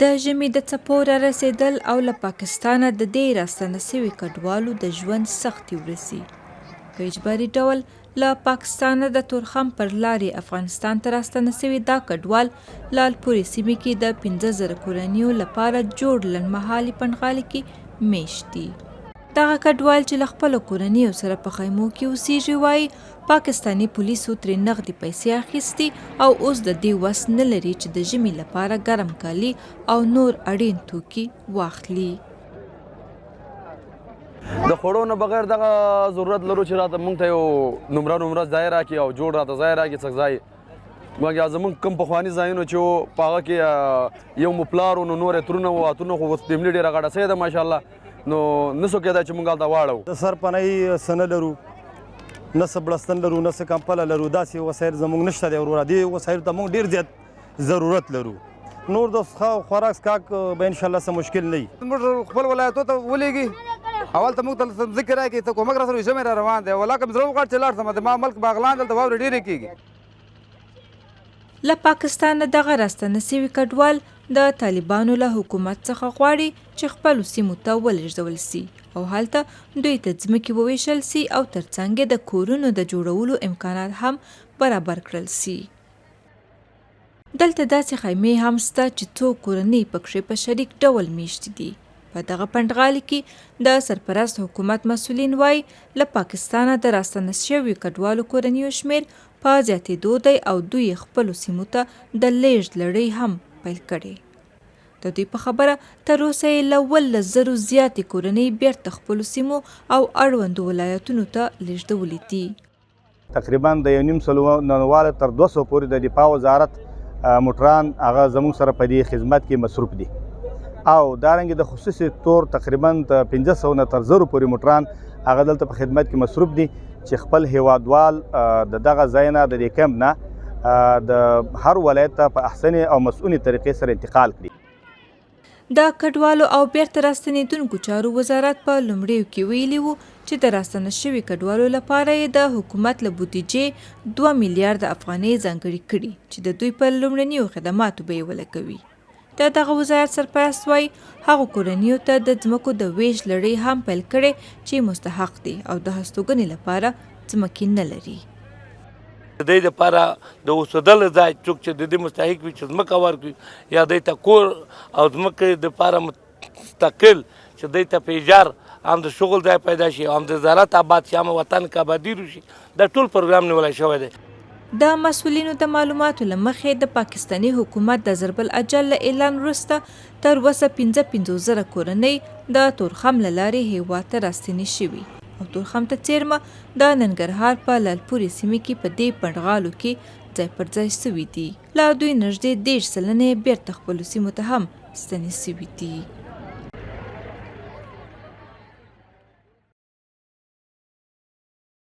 د ژمي د څپو رارسېدل او له پاکستانه د دې راستانه شوي کډوالو د ژوند سختې ورځې. په اجباري ډول له پاکستانه د تورخم پر لارې افغانستان ته راستانه شوي دا کډوال لالپورې سیمې کې د 5000 کورنیو لپاره جوړ لنډمهالي پنډغالي کې مېشت دي. دغه کډوال چې له خپلو کورنیو سره په خیمو کې اوسېږي وايي، پاکستاني پولیسو ترې نغدې پیسې اخیستي او اوس د دې وس نه لري چې د ژمي لپاره ګرم کالي او نور اړین توکي واخلي. د خوړو نه بغیر دغه ضرورت لرو چې راته مونږ ته یو نمره نمره ځای راکړي او جوړ راته ځای راکړي څه ځای مګر زمونږ کوم پخواني ځایونو چې وو په هغه کې یو مو پلار و نو نور یې ترونه وو اتونه خو اوس فیملي ډېره غټه سوې ده ماشاءالله نو نسو کېدای چې مونږ هلته واړو. د سر پناهي څه نه لرو، نه څه بړستن لرو، نه څه کمپله لرو، داسې وسایل زمونږ نشته دی وروره. دې وسایلو ته مونږ ډېر زیات ضرورت لرو. نور د خوراک څښاک به انشاءالله څه مشکل نه وي. موږ خپل ولایتو ته ولېږي او هلته موږ ته څه ځمکې راکړي، څه کومک راسره وي. ژمی را روان دی، ولا که مې زړه وغواړي چې لاړ شم، د ما ملک باغلان دلته واورې ډېرې کېږي. له پاکستانه دغه راستانه شوي کډوال د طالبانو له حکومت څخه غواړي چې خپلو سیمو ته ولېږدول شي او هلته دوی ته ځمکې ووېشل شي او ترڅنګ یې د کورونو د جوړولو امکانات هم برابر کړل شي. دلته داسې خیمې هم شته چې څو کورنۍ پکښې په شریک ډول میشتې دي. په دغه پنډغالي کې د سرپرست حکومت مسولین وايي، له پاکستانه د راستنه شویو کډوالو کورنیو شمېر په زیاتېدو دی او دوی یې خپلو سیمو ته د لېږد لړۍ هم پیل کړې. د دوی په خبره، تر اوسه یې له 17 زرو زیاتې کورنۍ بېرته خپلو سیمو او اړوندو ولایتونو ته لېږدولې دي. تقریبا د یو نیم سلو نه تر 200 پورې د دفاع وزارت موټران هغه زموږ سره په دې خدمت کې مصروف دي او دارنګه د خصوصي سکتور تقریبا 500 نه تر 1000 پورې موټران هغه دلته په خدمت کې مصروف دي چې خپل هیوادوال د دغه ځای نه د دې کمپ نه د هر ولایت ته په احسنې او مسؤلې طریقې سره انتقال کړي. د کډوالو او بېرته راستنېدونکو چارو وزارت په لومړیو کې ویلي وو چې د راستنه شوي کډوالو لپاره یې د حکومت له بودیجې دوه میلیارده افغانۍ ځانګړې کړي چې د دوی پر لومړنیو خدماتو به یې ولګوي. د دغه وزارت سرپرست وايي، هغو کورنیو ته د ځمکو د وېش لړۍ هم پیل کړې چې مستحق دي او د هستوګنې لپاره ځمکې نه لري. د دې لپاره د اوسېدلو ځای څوک چې د دې مستحق وي چې ځمکه ورکړي یا دوی ته کور او ځمکې دپاره مستقل چې دوی ته په اجار هم د شغل ځای پیدا شي هم د زراعت آباد شي هم وطن کې آبادي وشي، دا ټول پروګرام نیولی شوی دی. د مسؤلینو د معلوماتو له مخې د پاکستاني حکومت د ضرب الاجل له اعلان وروسته تر اوسه 55 زره کورنۍ د تورخم له لارې هېواد ته راستنې شوي او تورخم ته څېرمه د ننګرهار په لالپورې سیمې کې په دې پنډغالو کې ځای پر ځای شوي دي. له دوی نږدې 30% یې بېرته خپلو سیمو ته هم ستنې شوي دي.